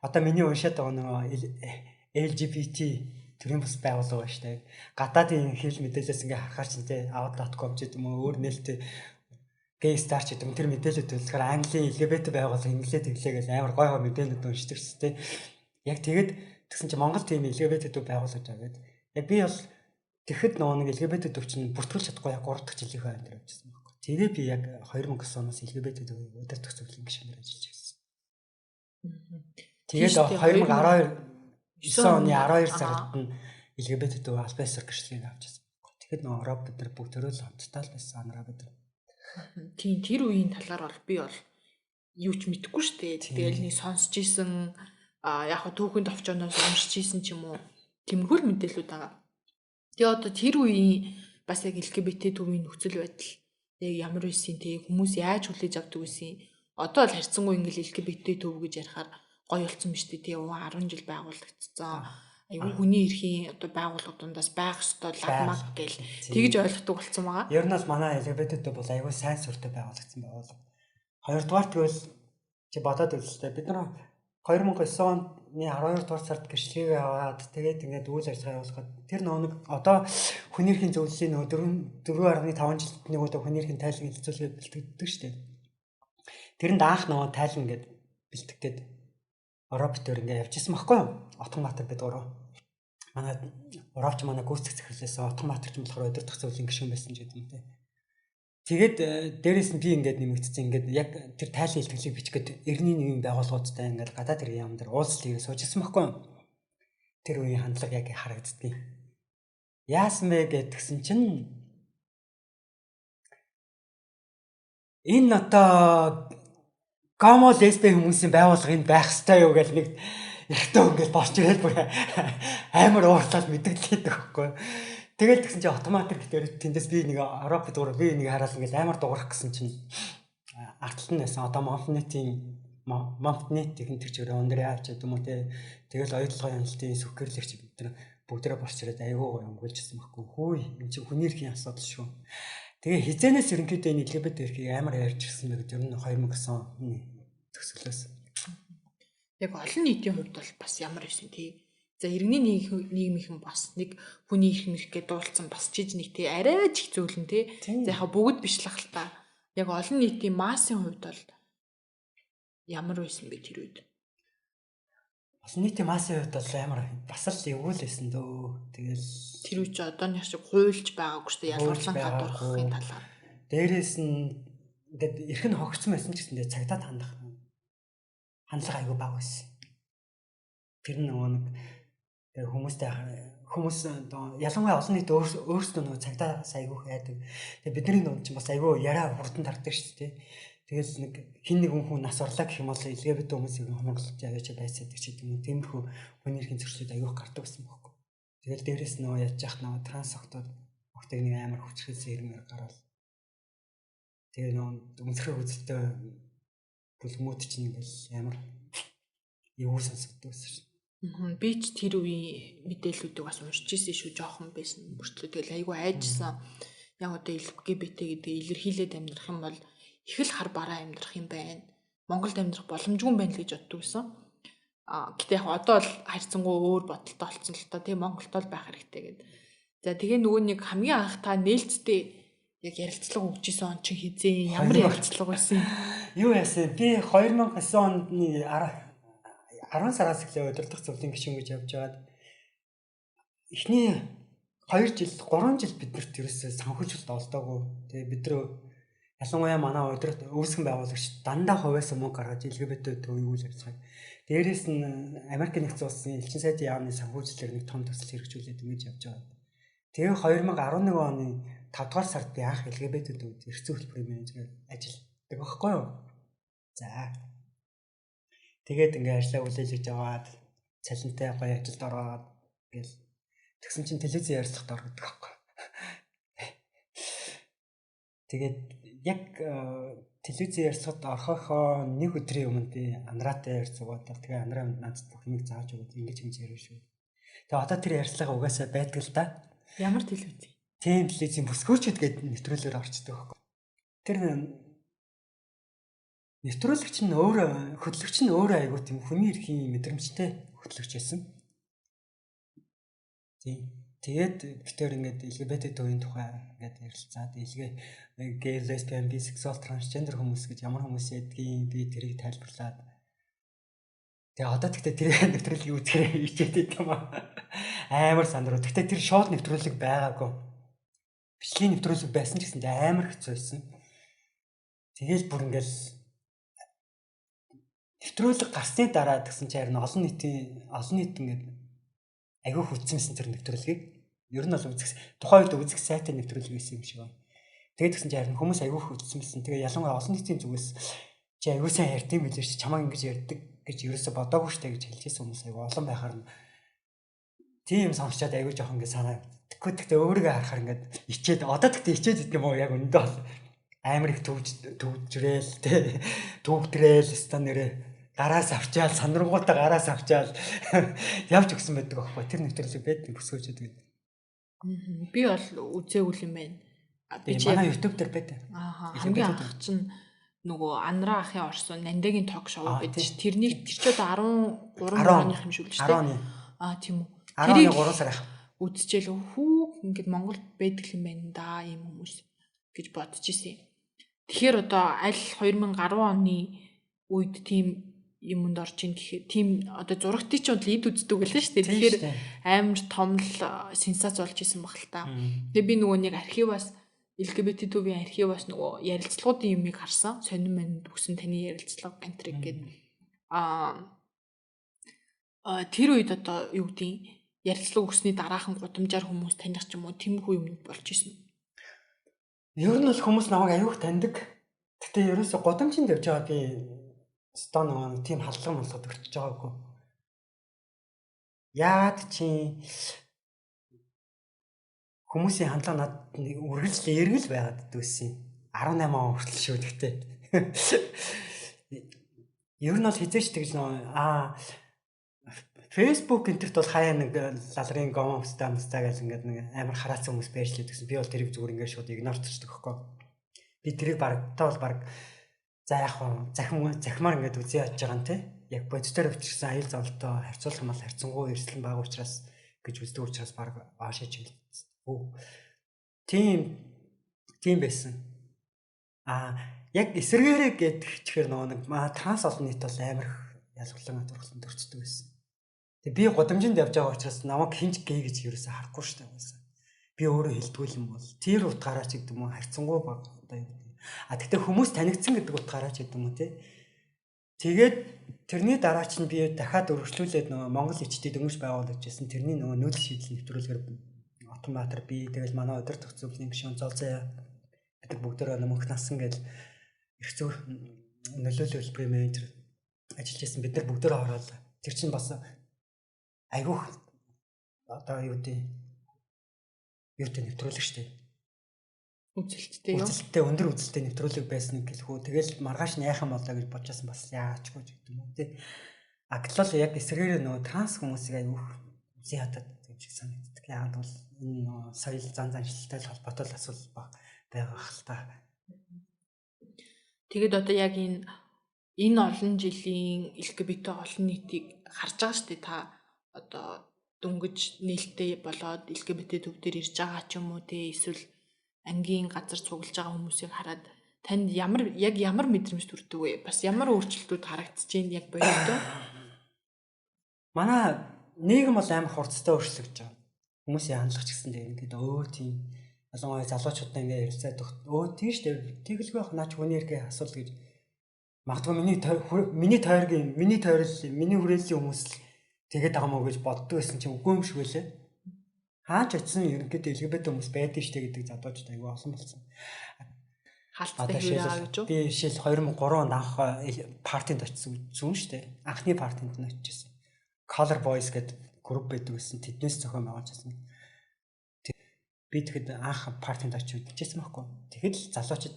одоо миний уншаад байгаа нөгөө LGBT төрийн бас байгууллага байна шүү дээ. Гадаадын хэвлэл мэдээлэлээс ингээ харахаар чинь те out.com ч гэдэг юм уу өөр нээлттэй gay star ч гэдэг юм тэр мэдээлэлүүд болохоор Английн LGBT байгууллага инглээ тэглээ гэж амар гой гой мэдээлэлүүд уншдаг шүү дээ. Яг тэгээд тэгсэн чинь Монгол тийм LGBT төв байгуулж байгаа гэдэг. Яг би бол тэгэхэд нөгөө нэг LGBT төв чинь бүртгүүлж чадахгүй яг 3 дахь жилийнхээ он дээр явжсэн байхгүй. Тэгээ би яг 2009 оноос LGBT төвийг удирдах зөвлөлийн гишүүнээр ажиллаж байсан. Тэгээд 2012 9 оны 12 сард нь LGBT төв албан ёсоор гэрчлэгийг авч ирсэн байхгүй. Тэгэхэд нөгөө Роб бид нар бүгд төрөөл хамтдаа л байсан анараа бид нар. Тийм тэр үеийн талаар бол би бол юу ч мэдэхгүй шүү дээ. Тэгэл нэг сонсч исэн яг хаа түүхэн товчооноос уншиж исэн ч юм уу. Тиймэрхүү л мэдээлүүд байгаа. Тэгээ одоо тэр үеийн бас яг LGBT төвийн нөхцөл байдал яг ямар байсан те хүмүүс яаж хүлээж авдаг байсан. Одоо бол харьцангуй ингээл LGBT төв гэж ярихаар гоё болсон биз дээ те 10 жил байгуулагдсан. Айгүй хүний эрхийн одоо байгууллага дундаас байх ёстой лагмаг гэл тэгж ойлгодог болсон байгаа. Ер нь бол манай LGBT төв бол айгүй сайн суурьтай байгуулагдсан байгууллага. Хоёрдугаар тэгвэл чи бодоод үзэлтэй бид нар 2009 оны 12 дугаар сард гэрчлэгийг аваад тэгээд ингээд үйл ажиллагаа явуулахад тэр нөгөө нэг одоо хүний эрхийн зөвлөлийн нөгөө 4.5 жилд нэг удаа хүний эрхийн тайлан хэлэлцүүлгээ бэлтгэдэг шүү дээ. Тэрэнд анх нөгөө тайлан ингээд бэлтгэгээд Европ дээр ингээд явж исэн байхгүй юу? Отгонбаатар бид гурав. Манай Европч манай гүйцэтгэх захирлээс Отгонбаатар ч болохоор удирдах зөвлөлийн гишүүн байсан ч гэдэг юм те. Тэгээд дээрэс нь би ингээд нэмэгдсэн ингээд яг тэр тайлан илтгэлийг бичих гээд 91 байгууллагуудтай ингээд гадаад хэргийн яам дээр уулзалт хийгээ сууж ирсэн байхгүй юу? Тэр үеийн хандлага яг харагддгийг. Яасан бэ гэдгсэн чинь энэ одоо гомо лесби хүмүүсийн байгууллага энд байх ёстой юу гэл нэг эрэгтэй ингээд борч ирэл бүр амар уурлаад мэдгэлээд байхгүй. Тэгэл тэгсэн чинь автоматик дээр тэндээс би нэг Европ дугаар би нэг хараад ингээл амар дуурах гэсэн чинь артлан байсан. Одоо Монфнетийн Монфнет гэх тэр чигээр өндөр яач гэдэг юм уу те. Тэгэл оюутлогын хяналтын сүхгэрлэгч бид нар бүгдээрээ борч ирээд айгүй гоё өнгөлжсэн байхгүй. Хөөе энэ чинь хүний эрхийн асуудал шүү. Тэгээ хизээнээс ерөнхийдөө энэ LGBT эрхийг амар ярьж ирсэн байх гэдэг ер нь 2009 оны төгсгөлөөс. Яг олон нийтийн хувьд бол бас ямар байсан тий. За иргэний нийгмийнхэн бас нэг хүний эрх мэрх гэж дуулцсан бас чиж нэг тий арай ч их зөөлөн тий. За яг бүгд биш л хэл та. Яг олон нийтийн массын хувьд бол ямар байсан бэ тэр үед? Олон нийтийн массын хувьд бол амар бас л эвгүй л байсан дөө. Тэгэл тэр үе чи одооных шиг хуйлж байгаагүй шүү дээ. Ялгарлан гадуурхахын талаар. Дээрээс нь ингээд эрх нь хогцсон байсан ч гэсэндээ цагдаад хандах хандлага айгүй бага байсан. Тэр нөгөө нэг тэгээ хүмүүстэй хүмүүс одоо ялангуяа олон нийт өөрсдөө нөгөө цагдаас айгүй хайдаг. Тэгээ бидний дунд чинь бас айгүй яриа хурдан тардаг шүү дээ. Тэгэл нэг хин нэгэн хүн нас орлаа гэх юм бол LGBT хүмүүс ер нь хомроглож аваач байцаадаг ч гэдэг юм уу. Тиймэрхүү хүний эрхийн зөрчлүүд айгүйх гардаг гэсэн бохоо. Тэгэл дээрэс нөгөө яаж яах нөгөө транс охтууд охтыг нэг амар хүчрхийлсэн ирмээр гарвал. Тэгээ нөгөө өнцгөр үзэлтэй бүлгэмүүд чинь ингээл амар эвгүй сонсогддог гэсэн шин. Би ч тэр үеийн мэдээллүүдийг бас уншиж ирсэн шүү, жоохон байсан мөртлөө тэгэл айгүй айжсан. Яг одоо LGBT гэдэг илэрхийлээд амьдрах юм бол их л хар бараа амьдрах юм байна. Монголд амьдрах боломжгүй юм байна л гэж боддог байсан. А гэтээ яг одоо л харьцангуй өөр бодолтой болсон л та тийм Монголд л байх хэрэгтэй гэд. За тэгээ нөгөө нэг хамгийн анх та нээлттэй яг ярилцлага өгч исэн он чинь хизээ ямар ярилцлага байсан юм? Юу яасан? Би 2009 оны 10 сараас эхлээ удирдах зөвлөлийн гишүүн гэж явж байгаад эхний 2 жил 3 жил биднэрт ерөөсөө санхүүжилт олдоогүй. Тэгээ бид нар ялангуяа манай удирдах үүсгэн байгуулагч дандаа хувиас мөнгө гаргаж LGBT төвийг үйл явцгааг. Дээрээс нь Америк нэгдсэн улсын элчин сайдын яамны санхүүжилтээр нэг том төсөл хэрэгжүүлээд ингэж явж байгаа. Тэгээ 2011 оны 5 дугаар сард би анх LGBT төвд эрх зүйн хөтөлбөрийн менежер ажилладаг байхгүй юу? За. Тэгээд ингээ ажиллаа хүлээлгэж аваад цалинтай гоё ажилд ороод ингээл тэгсэн чинь телевизийн ярилцлагад ордог байхгүй. Тэгээд яг телевизийн ярилцлагад орохоо нэг өдрийн өмнө би Андраатай ярьцгаад тэгээ Андраа надад бүх юмыг зааж өгөөд ингэж ингэж яриа шүү. Тэгээ одоо тэр ярилцлага угаасаа байдаг л да. Ямар телевиз? Тийм телевизийн бүсгүүчүүд гээд нэвтрүүлгээр орчдөг байхгүй. Тэр нэвтрүүлэгч нь өөрөө хөтлөгч нь өөрөө айгуу тийм хүний эрхийн мэдрэмжтэй хөтлөгч байсан. Тийм. Тэгээд битээр ингээд LGBT төвийн тухай ингээд ярилцаад гей, лесбиан, бисексуал, трансгендер хүмүүс гэж ямар хүмүүс ядгийг би тэрийг тайлбарлаад тэгээ одоо тэгтээ тэр нэвтрүүлгийг үзэхээр ичээд байт юм аа. Амар сандруу. Тэгтээ тэр шууд нэвтрүүлэг байгаагүй. Бичлэгийн нэвтрүүлэг байсан ч гэсэн амар хэцүү байсан. Тэгээл бүр ингээл нэвтрүүлэг гарсны дараа тэгсэн чинь харин олон нийт ингээд айгүй хүчсэнсэн тэр нэвтрүүлгийг. Ер нь бол үзэх тухайн үед үзэх сайтай нэвтрүүлэг байсан юм шиг байна. Тэгээд тэгсэн чинь харин хүмүүс айгүй хүчсэнсэн. Тэгээ ялангуяа олон нийтийн зүгээс чи айгүй сайн ярьд юм билээ чи чамайг ингэж ярьдаг гэж ерөөсө бодоогүй штэ гэж хэлжсэн хүмүүс айгүй олон байхаар нь тийм сонсчоод айгүй жоох ингэ санаа. Тэгэхгүй тэгтээ өөрийгөө харахаар ингээд ичээд одоо тэгтээ ичээд идэв юм уу яг өндөө бол амар их төвжрээл тэ төвдрээл өстө нэрээ гараас авчаал сандрангуутаа гараас авчаал явж өгсөн байдаг аахгүй тэр нэвтрүүлэг байдаг бүсгүүчүүд гэдэг. Би бол үзээгүй юм байна. Би чи манай YouTube дээр байдаг. Аа хамгийн анх чинь нөгөө Анраа ахын орсон Нандагийн ток шоу гэж тэрнийг тэр чи одоо 13 оных юм шиг л шүү дээ. Аа тийм үү. 13 сар ах. Үзчихэл хүү ингээд Монголд байдаг юм байна да ийм хүмүүс гэж бодож исэн. Тэгэхээр одоо аль 2010 оны үед тийм юмд орж ийн гэхээр тийм одоо зурагтыг ч бол эд үздэг гэлээ шүү дээ. Тэгэхээр амар том л сенсац болж исэн баг л та. Тэгээ би нөгөө нэг архиваас LGBT төвийн архиваас нөгөө ярилцлагуудын юмыг харсан. Сонин манд өгсөн таны ярилцлага гантрик гэдэг. Аа тэр үед одоо юу гэдгийг ярилцлага өгсөний дараахан гудамжаар хүмүүс таних ч юм уу тиймэрхүү юм болж исэн. Ер нь бол хүмүүс намайг аюух таньдаг. Гэтэ ерөөсө гудамжинд явж байгаа би стон нөгөө тийм халдлага молгоод өртөж байгаагүй. Яагаад чи Хүмүүсийн хандлага надад нэг үргэлж эргэл байгаад дүүсэн. 18 он хүртэл шүү гэхдээ. Ер нь бол хизээч тэгж нөө Facebook энтерт бол хаяа нэг лалрын гомомстай мстаа гэж ингээд нэг амар хараацсан хүмүүс байж л гэсэн. Би бол тэрийг зүгээр ингээд шууд игнорчдаг хөхгүй. Би тэрийг баг та бол баг за яг хуу захимаар ингээд үзье яаж байгаа юм те. Яг бодитоор өвчсөн аюул зовлтоо харьцуулах юм бол харьцангуй эрсдэл бага учраас гэж үздэг учраас баг аашаа чиглэдэг. Тийм байсан. Яг эсрэгээрээ гэдэг чихэр нөгөө нэг транс олон нийт бол амар ялгалан атурхлан төрцдөг байсан. Тэг би гудамжинд явж байгаа учраас намайг хинч гей гэж ерөөсөө харахгүй шүү дээ угаасаа. Би өөрөө хэлдэггүй юм бол тэр утгаараа ч гэдэг юм уу харьцангуй баг одоо юу гэдэг. Тэгтээ хүмүүс танигдсан гэдэг утгаараа ч гэдэг юм уу те. Тэгээд тэрний дараа чинь би дахиад өргөжлүүлээд нөгөө Монгол ичдээ дөнгөж байгуулж байсан. Тэрний нөгөө нүүдэл шийдэл нэвтрүүлгээр Отонбаатар би тэгэл манай удирдах зөвлөлийн гишүүн Золзая бид нар бүгдээрээ мөнх насан гэж эрх зүйн нөлөөллийн хөтөлбөрийн менежер ажиллаж байсан. Бид нар бүгдээрээ ороод тэр чинь бас айгүйх одоо юу гэдэг юутэй нэвтрүүлэг штэ. Үзэлттэй юу? Үзэлттэй өндөр үзэлттэй нэвтрүүлэг байсан гэлхүү. Тэгэл маргааш нь яах юм болоо гэж бодчихсон бас яачгүй ч гэдэг юм уу тий. А гэтэл яг эсрэгээрээ нөгөө транс хүмүүсийг айгүйх үзэн ядаад юм шиг санагддаг. Яагаад бол энэ нөгөө соёл зан заншилтай л холбоотой л асуудал байгаа хэл та. Тэгэд одоо яг энэ олон жилийн LGBT олон нийтийг харж байгаа штэ та одоо дөнгөж нээлттэй болоод LGBT төв дээр ирж байгаа ч юм уу те эсвэл ангийн газар цуглаж байгаа хүмүүсийг хараад танд ямар мэдрэмж төрдөг вэ? Бас ямар өөрчлөлтүүд харагдаж байна яг бодиттой? Манай нийгэм бол амар хурцтай өөрчлөгдөж байгаа. Хүмүүсийн хандлага ч гэсэн тэг ингээд тийм ялангуяа залуучуудаа ингээд ярилцаад тийм шүү дээ. Тэгэлгүй байх наач хүний эрхээ асуудал гэж магадгүй миний тойргийн миний тойрол миний хүрээллийн хүмүүс л тэгээд байгаа мó гэж боддог байсан чинь үгүй юм шиг байлээ. Хаач очисон ерөнхийдөө LGBT хүмүүс байдаг штэ гэдэг залуучууд айгүй олон болсон. Хаалттай хэрэг гэж үү? Би жишээл 2003 онд анх партинд очисон зүүн штэ. Анхны партинд нь очижсэн. Color Boys гэдэг групп байдаг гэсэн. Тэднээс зохион байгуулж байсан. Би тэгэхэд анх партинд очиж үзчихсэн байхгүй. Тэгэхэд л залуучууд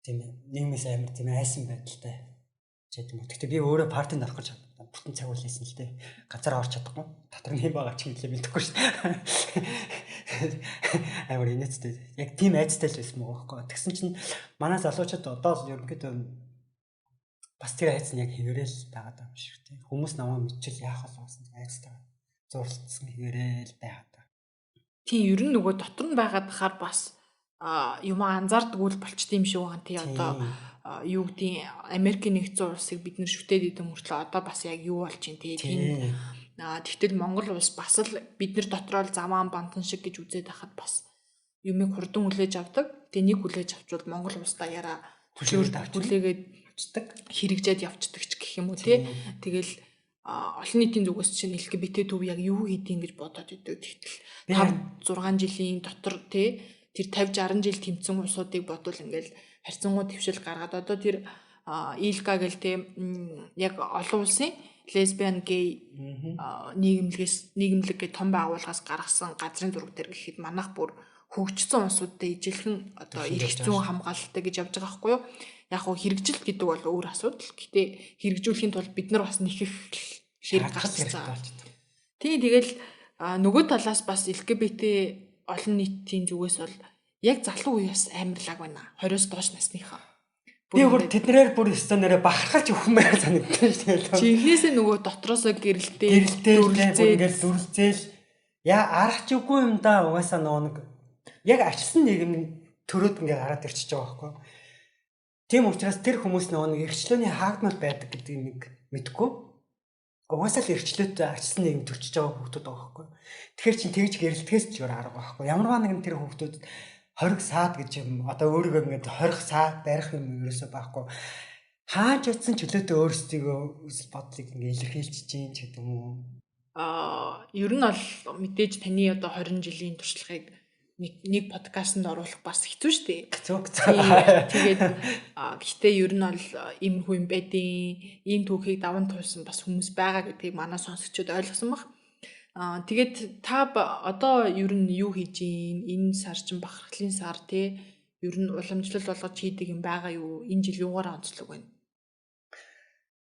тийм нийгмээс амар тийм айсан байдалтай ч гэдэг юм. Гэхдээ би өөрөө партинд орох гэж бүтэн цаг үлээсэн л дээ. Газар орч чадахгүй. Дотор нь юм байгаа ч юм лээ мэдэхгүй шүү дээ. Амар инээдтэй. Яг тийм айцтай л байсан байгаа байхгүй. Тэгсэн чинь манай залуучууд одоо л ерөнхийдөө бас тэр айц нь яг хэвээрэл байгаад байгаа юм шиг тийм. Хүмүүс намайг мэдчил яах вэ гэсэн айцтай зурлцсан хэвээрэл байгаад байгаа. Тийм ер нь нөгөө дотор нь байгаад хахаар бас юм анзаардаггүй л болчт юм шиг байгаа. Тий одоо юу гэдгийг Америкийн нэгдсэн улсыг бид нэр шүтээд идэм мөртлөө одоо бас яг юу болж чинь тий. Тэгтэл Монгол улс бас л бид нар дотроо л замаан бантан шиг гэж үзээд байхад бас юмыг хурдан хүлээж авдаг. Тэгээ нэг хүлээж авчвал Монгол улс даяараа хүлээгээд авчдаг, хэрэгжээд явцдаг ч гэх юм уу тий. Тэгэл олон нийтийн зүгээс чинь LGBT төв яг юу хийдیں гэж бодоод идэг. Тэгтэл 5 6 жилийн дотор тий тэр 50 60 жил тэмцэн улсуудыг бодвол ингээл харьцангуй твшил гаргаад одоо тэр ИЛКА гэл тийм яг олон улсын лесбиан гей нийгэмлэг гэх том байгууллагаас гаргасан газрын зураг дээр гэхэд манайх бүр хөгжсөн улсуудтай ижилхэн одоо эрх зүйн хамгаалалттай гэж явж байгаа байхгүй юу? Яг хөө хэрэгжилт гэдэг бол өөр асуудал. Гэтэ хэрэгжүүлэхийн тулд бид нар бас нэхэх хэрэг гарч байгаа. Тийм тэгэл нөгөө талаас бас LGBT олон нийтийн зүгээс бол яг залуу үе бас амар лаг байна. 20-оос доош насныхаа. Би бүр тэднэрээр бүр өстө нэрэ бахархаж өгмээр санагдсан шүү дээ. Жинхнээсээ нөгөө дотроосоо гэрэлтэй дүрлзээл дүрлзээл яа аргач үгүй юм да угаасаа нөгөө нэг яг ачсан нийгэм төрөөд ингээ гараад ирчихэж байгаа байхгүй. Тийм учраас тэр хүмүүс нөгөө нэг эрхчлөөний хаагдмал байдаг гэдгийг нэг мэдэхгүй. Угаасаа л эрхчлөөтэй ачсан нийгэм төрчиж байгаа хүүхдүүд байгаа байхгүй. Тэгэхээр чин тэгж гэрэлтгэс ч өөр арга байхгүй. Ямарваа нэгэн тэр хүүхдүүд хориг саад гэж юм одоо өөрийгөө ингээд хорих саад барих юм ерөөсөө байхгүй. Хаач очсон чөлөөтэй өөрсдийгөө үзэл бодлыг ингээд илэрхийлж чинь ч гэдэг юм уу. Ер нь бол мэдээж таны одоо 20 жилийн туршлагыг нэг подкастэнд оруулах бас хэцүү шүү дээ. Хэцүү. Тэгээд гэхдээ ер нь бол иймэрхүү юм байдیں۔ Ийм түүхийг даван туулсан бас хүмүүс байгаа гэдгийг манай сонсогчид ойлгосон баг. Тэгээд та одоо ер нь юу хийж гин? Энэ сар чинь бахархлын сар тий. Ер нь уламжлал болгож хийдэг юм байгаа юу? Энэ жил юугаараа онцлог байна?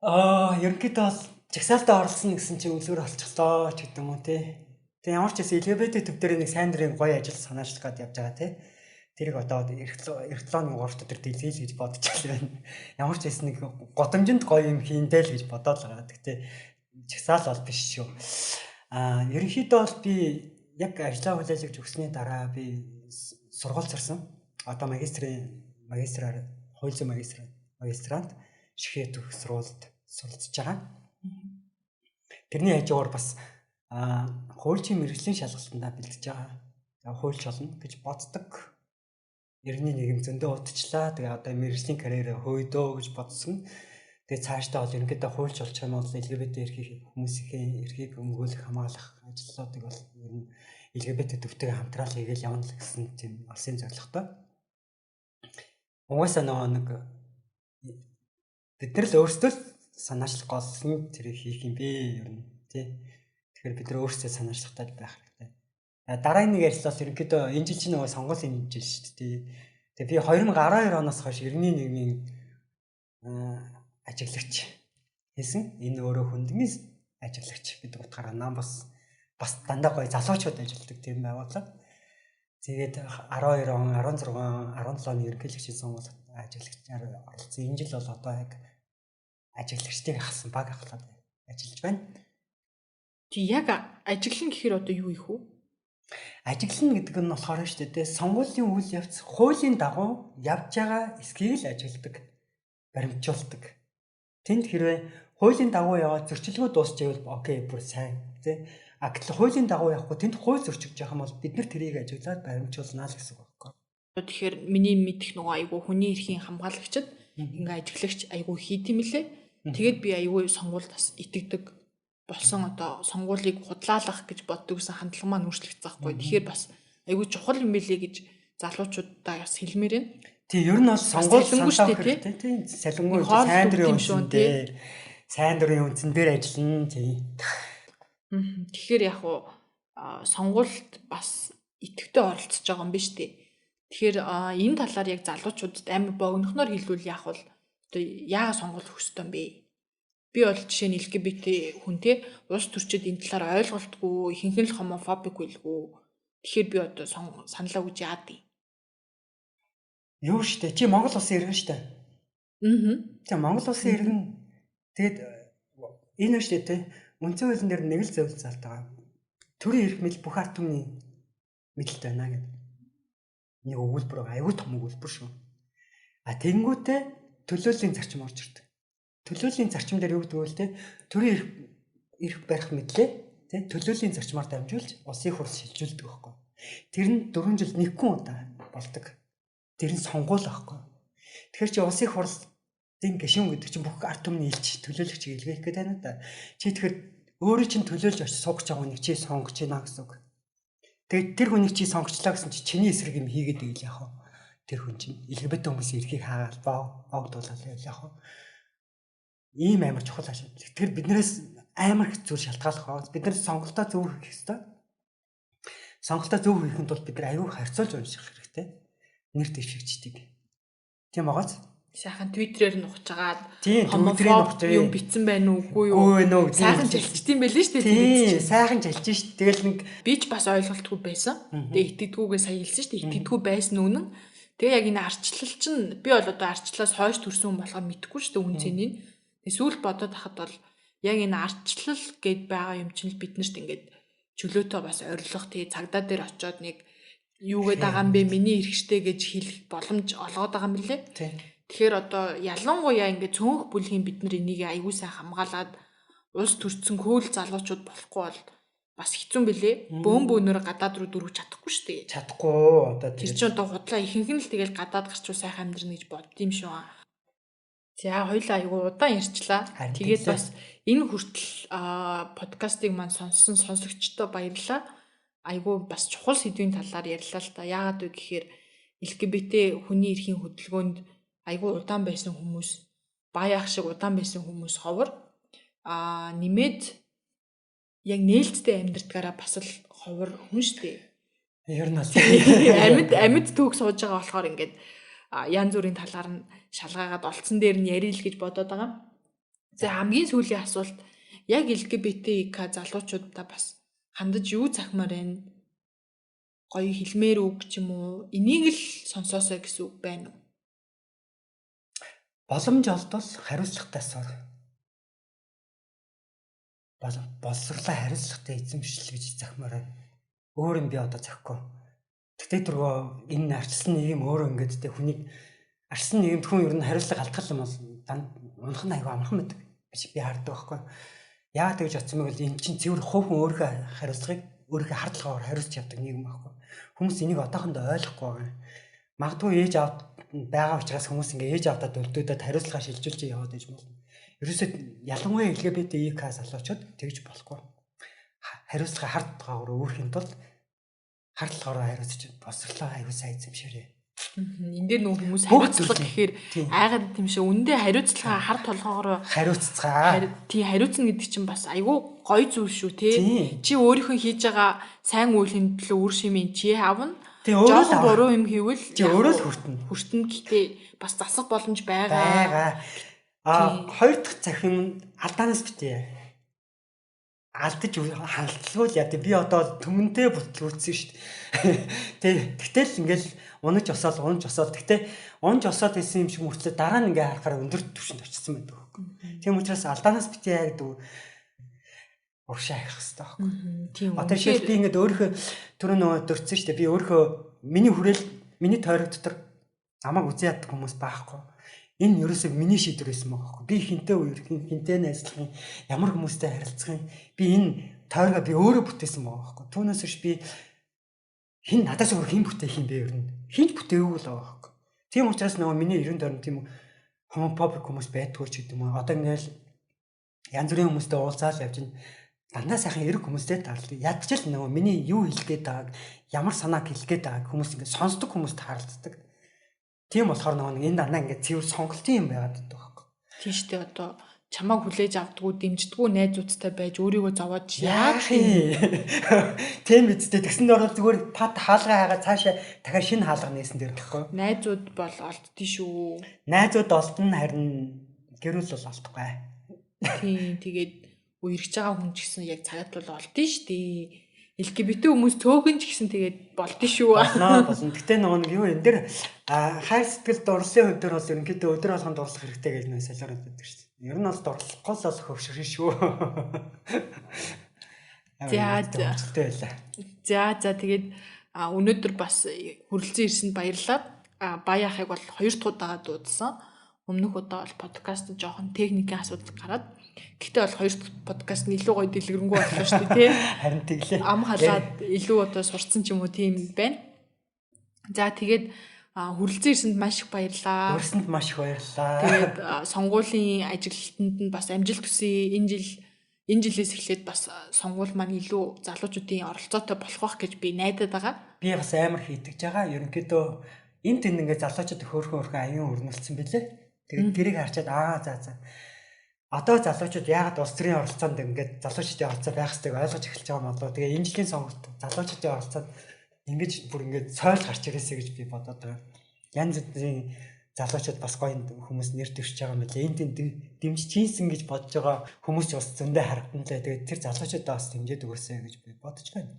Ерөнхийдөө бол жагсаалтаа оролцсон гэсэн чинь үлгэр олчихлоо ч гэдэг юм уу тий. Тэгээ ямар ч гэсэн LGBT төв дээр нэг сайн дурын гоё ажил санаачлах гээд явж байгаа тий. Тэрийг одоо эх 7 өдрийн 3 өдөр дэлгийл гэж бодож байна. Ямар ч байсан нэг годамжинд гоё юм хийндэ л гэж бодоод л байгаа. Гэхдээ жагсаал бол биш шүү. Ерөнхийдөө бол би яг ажлаа хүлээлгэж өгсөний дараа би сургууль зорсон. Одоо магистраар хууль зүйн магистрант Шихэд төх сургуульд суралцж байгаа. Тэрний хажуугаар бас хуульчийн мэргэжлийн шалгалтандаа бэлдэж байгаа. За хуульч болно гэж боддог. Иргэний нийгэм зөндөө удчлаа. Тэгээ одоо мэргэжлийн карьерээ хөөдөө гэж бодсон. Тэгээ цаашдаа бол ерөнхийдөө хуульч болчих юм бол LGBT эрхийг хүмүүсийн эрхийг өмгөөлөх, хамгаалах ажлуудыг бол ер нь LGBT төвтэйгээ хамтраал хийгээл явна л гэсэн тийм улсын зорилготой. Угаасаа нөгөө нэг бид нар л өөрсдөө санаачлах гол нь тэрийг хийх юм бэ ер нь тий. Тэгэхээр бид нар өөрсдөө санаачлахтай байх хэрэгтэй. Дараагийн нэг ажил бол ерөнхийдөө энэ жил чинь нөгөө сонгуулийн жил шүү дээ. Тэгээ би 2012 оноос хойш иргэний нийгмийн ажиглагч хийсэн. Энэ өөрөө хөндмийн ажиглагч гэдэг утгаараа нам бас дандаа гоё залуучууд ажилладаг тийм байгууллага. Тэгээд 12 он, 16 он, 17 оны ерөнхийлөгчийн сонгуульд ажиглагчаар оролцсон. Энэ жил бол одоо яг ажиглагчдыг хасан баг ахлаад ажиллаж байна. Тий, яг ажиглан гэхээр одоо юу их вэ? Ажиглана гэдэг нь болохоор шүү дээ. Сонгуулийн үйл явц хуулийн дагуу явж байгаа эсхийг л ажигладаг, баримтжуулдаг. Тэнд хэрвээ хуулийн дагуу яваад зөрчилгөө дуусчихвал окей, бүр сайн тий. А гэтэл хуулийн дагуу явахгүй тэнд хууль зөрчигдөж явах юм бол бид нар тэрийг ажиглаад баримтжуулнаа л гэсэн үг байхгүй. Тэгэхээр миний мэдих нөгөө айгүй хүний эрхийн хамгаалагчид ингээ ажиглагч айгүй хийд юм лээ. Тэгээд би айгүй сонгуульд бас итгэдэг болсон, одоо сонгуулийг худлаалах гэж боддог гэсэн хандлага маань өөрчлөгдсөн байхгүй. Тэгэхээр бас айгүй чухал юм билээ гэж залуучуудаа бас хэлмээр байна. Тий, ер нь бол сонгуул саналаа хэрэгтэй тий. Салингуй сайн дурын үндсэн дээр, сайн дурын үндсэн дээр ажиллана тий. Тэгэхээр яг уу сонгуульд бас идэвхтэй оролцож байгаа юм биш үү? Тэгэхээр энэ талаар яг залуучуудад амар богинохноор хэлвэл яах вэ? Одоо яагаад сонгуул өгөх ёстой юм бэ? Би бол жишээ нь LGBT хүн те, улс төрчид энэ талаар ойлголтгүй, ихэнх нь л хомофобик байлгүй. Тэгэхээр би одоо саналаа өгч яад юм? Юу штэ, чи Монгол улсын иргэн штэ. Аа. Тэг Монгол улсын иргэн. Тэгээд энэ штэ те, үндсэн хуулийн дээр нэг л зөвлөл заалт байгаа. Төрийн эрх мэдэл бүх ард түмний мэдэлт байна гэдэг. Нэг өгүүлбэр байгаа, аюул том өгүүлбэр шүү. А тэгэнгүүтээ төлөөллийн зарчим орж ирдэг. Төлөөллийн зарчим дээр юу гэдэг вэ те? Төрийн эрх барих мэдлээ те төлөөллийн зарчмаар дамжуулж улсын хурл шилжүүлдэг байхгүй. Тэр нь 4 жилд нэгэн удаа болдог. Тэр нь сонгуул байхгүй. Тэгэхээр чи улсын хурлын гишүүн гэдэг чинь бүх ард түмний элч төлөөлөгч илгээх гэдэг байна да. Чи тэгэхээр өөрөө чинь төлөөлж очиж суугч байгаа хүнийг чи сонгож байна гэсэн үг. Тэгээд тэр хүнийг чи сонгочлаа гэсэн чи чиний эсрэг юм хийгээд байл яах вэ? Тэр хүн чинь LGBT хүмүүсийн эрхийг хаагаал боогдуулаад байл яах вэ? Ийм амар чухал ашиг. Тэгэхээр биднээс амар их зүйл шалтгааллах ба. Бид нар сонголтоо зөв хийх ёстой. Сонголтоо зөв хийхэд бол бид нар аюу харьцуулж унших хэрэгтэй. Нэр дэвшигчдийг. Тийм байгааз. Сайхан Твиттерээр нь ухажгаад хомофоб юм битсэн байна уу үгүй юу? Сайхан жалчдсан байлээ шүү дээ. Тийм, сайхан жалж шүү. Тэгэл нэг би ч бас ойлголтгүй байсан. Тэгээ итгэдэггүйгээ сая хэлсэн шүү дээ. Итгэдэггүй байсан үнэн. Тэгээ яг энэ арчлал чинь би бол одоо арчлаас хойш төрсэн хүн болохоор мэдэхгүй шүү дээ үн цэнийг. Тэгээ сүүлд бодоод хахад бол яг энэ арчлал гэд байгаа юм чинь л биднэрт ингээд чөлөөтөө бас орилох тий цагдаа дээр очиод нэг юу гээд байгаа юм бэ миний эрхштэй гэж хэлэх боломж олгоод байгаа юм лээ. Тэгэхээр одоо ялангуяа ингээд цөөнх бүлгийн бид нар энийг аягүй сайн хамгаалаад улс төрчсөн хөөл залуучууд болохгүй бол бас хэцүү бэлээ. Бөөн бөөнөр гадаад руу дөрвж чадахгүй шүү дээ. Чадахгүй одоо тэр чинь одоо худлаа ихэнх нь л тэгэл гадаад гарчвал сайхан амьдрна гэж боддгийм шүү. За хоёлаа айгүй удаан ярьчлаа. Тэгээд бас энэ хүртэл подкастыг маань сонссон сонсогчдод баярлалаа. Айгүй бас чухал сэдвийн талаар ярьлаа л та. Яагаад вэ гэхээр LGBT хүний эрхийн хөдөлгөөнд айгүй удаан байсан хүмүүс, баяах шиг удаан байсан хүмүүс ховор. Нэмээд яг нээлттэй амьдрдгаараа бас л ховор хүн штэ. Ер нь бол амьд түүх сууж байгаа болохоор ингээд янз бүрийн талаар нь шалгаагаад олцсон дээр нь ярил гэж бодоод байгаа. За хамгийн сүүлийн асуулт яг LGBTQ залуучуудаа бас хандаж юу захимаар байна? Гоё хэлмээр үг ч юм уу? Энийг л сонсоосой гэсэн үг байна уу? Боломж олдвол хариуцлагатай сур. Боловсрлоо хариуцлагатай эзэмшил гэж захимаар байна. Өөр юм би одоо захихгүй. Тэгтээ дөрвөө энэ арчилсан нийгэм өөрөө ингээд тэ хүнийг арчилсан нийгэмд хүн ер нь хариуцлага алдах юм бол унах нь айгүй амархан байдаг гэж би хардаг байхгүй. Яагаад тэгж бодсон бэ гэвэл энэ чинь цэвэр хувь хүн өөрийнхөө хариуцлагыг өөрийнхөө хардлагаар хариуцж явдаг нийгэм байхгүй. Хүмүүс энийг одоохондоо ойлгохгүй байгаа. Магадгүй ээж аав байгаа учраас хүмүүс ингээ ээж аавдаа дөлдөөдөд хариуцлагаа шилжүүлж яваад байж болно. Ерөөсөө ялангуяа LGBTQ залуучууд тэгж болохгүй. Хариуцлага хард байгаагаар өөрхийн тулд хардлагаараа хариуцж боловсрлоо аягүй сайн эзэмшээрэй. Энэ дээр нөгөө хүмүүс хариуцлага гэхээр айгаад тийм шиг үндэ хариуцлага хар толгоогоор хариуццгаа. Тийм хариуцна гэдэг чинь бас айгүй гоё зүйл шүү те. Чи өөрийнхөө хийж байгаа сайн үйлийн төлөө үр шимийн чи авна. Жоохон буруу юм хийвэл чи өөрөө л хүртэнэ. Хүртэнэ гэхдээ бас засах боломж байгаа. Аа хоёр дахь захим алдаанаас битээ. Алдаж хангалтгүй л яа. Би одоо түмэнтэй бүтлгүүцсэн шүү дээ. Тэ тэгтэл ингээл унаж осоол унж осоол. Тэгтээ унж осоод исэн юм шиг мөртлөө дараа нь ингээ харахаар өндөр түвшинд очсон байдаг хөөх. Тийм учраас алдаанаас битээ гэдэг урагшаа ахих хэрэгтэй байхгүй. Тийм. Одоо жишээл би ингээд өөрийнхөө түрүү нөгөө дурдсан шүү дээ. Би өөрийнхөө миний хүрээл миний тойрог дотор намайг үзэн яддаг хүмүүс байхгүй. Энэ ерөөсөө миний шийдвэр байсан байгаа байхгүй. Би хинтээ үерх, хинтээ найзлах юм, ямар хүмүүстэй харилцах юм. Би энэ тойрогоо би өөрөө бүтээсэн байгаа байхгүй. Түүнээс биш би хин надаас өөр хин бүтээх юм бэ ер нь. Хинч бүтээгүй л байгаа байхгүй. Тийм учраас нөгөө миний 90 дөрөв тийм хомофобик хүмүүс байдгүй ч гэдэг юм уу. Одоо ингээл янз бүрийн хүмүүстэй уулзаал явж байна. Дандаа сайхан эрэг хүмүүстэй таарл. Ядч л нөгөө миний юу хэлэх гээд байгааг, ямар санааг хэлэх гээд байгааг хүмүүс ингээд сонсдог хүмүүст харалцдаг. Тийм болохоор нөгөө нэг энэ дандаа ингээд цэвэр сонголтын юм байгаад байдаг байхгүй. Тийм шүү дээ одоо чамааг хүлээж авдггүй, дэмждэггүй найзуудтай байж өөрийгөө зовоож яах юм? Тийм үсттэй тэгсэн дээр бол зүгээр пад хаалга хайгаа цаашаа дахиад шинэ хаалга нээсэн дээр байхгүй. Найзууд бол олддоо шүү. Найзууд олдно харин гэрүүл бол олдохгүй. Тийм тэгээд үерхэж байгаа хүн ч гэсэн яг цагаат бол олдсон шүү дээ. LGBT хүмүүс цөөхөн ч гэсэн тэгээд болдсон шүү. Болно болно. Гэтэ нөгөө нэг юу энэ дэр хайр сэтгэл дурлалын хувь дээр бол ерөнхийдөө өдөр болгон дурлах хэрэгтэй гэж нөө солиороод байдаг шүү дээ. Ер нь бол дурлахгүй л бол хөвшөрнө шүү. За байлаа. За тэгээд өнөөдөр бас хүрэлцэн ирсэнд баярлалаа. Бая ахыг бол 2 дахь удаага дуудсан. Өмнөх удаа бол подкаст жоохон техникийн асуудал гараад. Гэхдээ бол 2 дахь подкаст нь илүү гоё дэлгэрэнгүй боллоо шүү дээ тий. Харин тэглээ. Ам халаад илүү одоо сурцсан ч юм уу тийм байна. За тэгээд хүрэлцэн ирсэнд маш их баярлалаа. Хүрсэнд маш их баярлалаа. Тэгээд сонгуулийн ажиглалтанд нь бас амжилт хүсье. Энэ жилээс эхлээд бас сонгуул маань илүү залуучуудын оролцоотой болох байх гэж би найдаад байгаа. Би бас амар хийдэж байгаа. Ерөнхийдөө энэ тэнд ингээд залуучууд хөөрхөн аюун өрнөлдсөн билээ. Тэгээд тэрийг харчаад за. Одоо залуучууд яагаад улс төрийн оролцоонд ингээд залуучдын оролцоо байх ёстойг ойлгож эхэлж байгаа юм болоо. Тэгээ энэ жилийн сонголт залуучдын оролцоонд ингэж бүр ингээд сойл гарч ирээсэй гэж би бодоод байгаа. Янз бүрийн залуучууд бас гоё хүмүүс нэр дэвшиж байгаа юм билээ. Энд тэнд дэмжиж хийсэн гэж бодож байгаа хүмүүс ч бас зөндөө харагдан лээ. Тэгээд тэр залуучуудаа бас дэмжиж өгөөсэй гэж би бодож байна.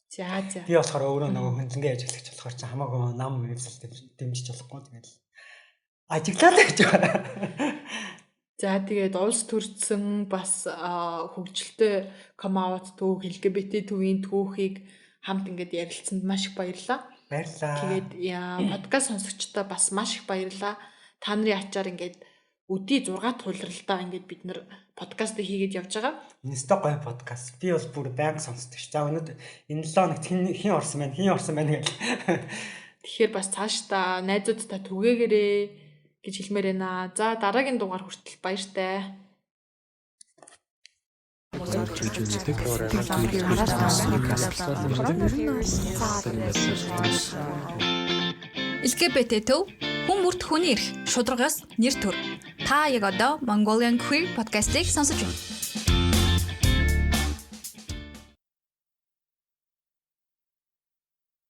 За. Би болохоор өөрөө нөгөө хөндлөнгийн ажиглагч болохоор чи хамаагүй нам вебсайт дэмжиж болохгүй тэгээд ажиглаа л гэж байна. За тэгээд улс төрсөн бас хөгжилтэй come out түүх, LGBT төвийн түүхийг хамт ингээд ярилцсанд маш их баярлалаа. Баярлалаа. Тэгээд подкаст сонсогчдод бас маш их баярлалаа. Та нарын ачаар ингээд өдий 6 дахь улиралдаа ингээд бид нар подкаст хийгээд явж байгаа. Нөстө гоё подкаст. Би бол бүр байнга сонсдог ш. За өнөөдөр энэ 7 хоногт хин орсон байна, хин орсон байна гэл. Тэгэхээр бас цаашдаа найзуудтай түгээгээрэй гэж хэлмээр байна. За дараагийн дугаар хүртэл баяртай. LGBT төв хүн бүрт хүний эрх, шударгаас нэр төр. Та яг одоо Mongolian Queer podcast-ийг сонсож байна.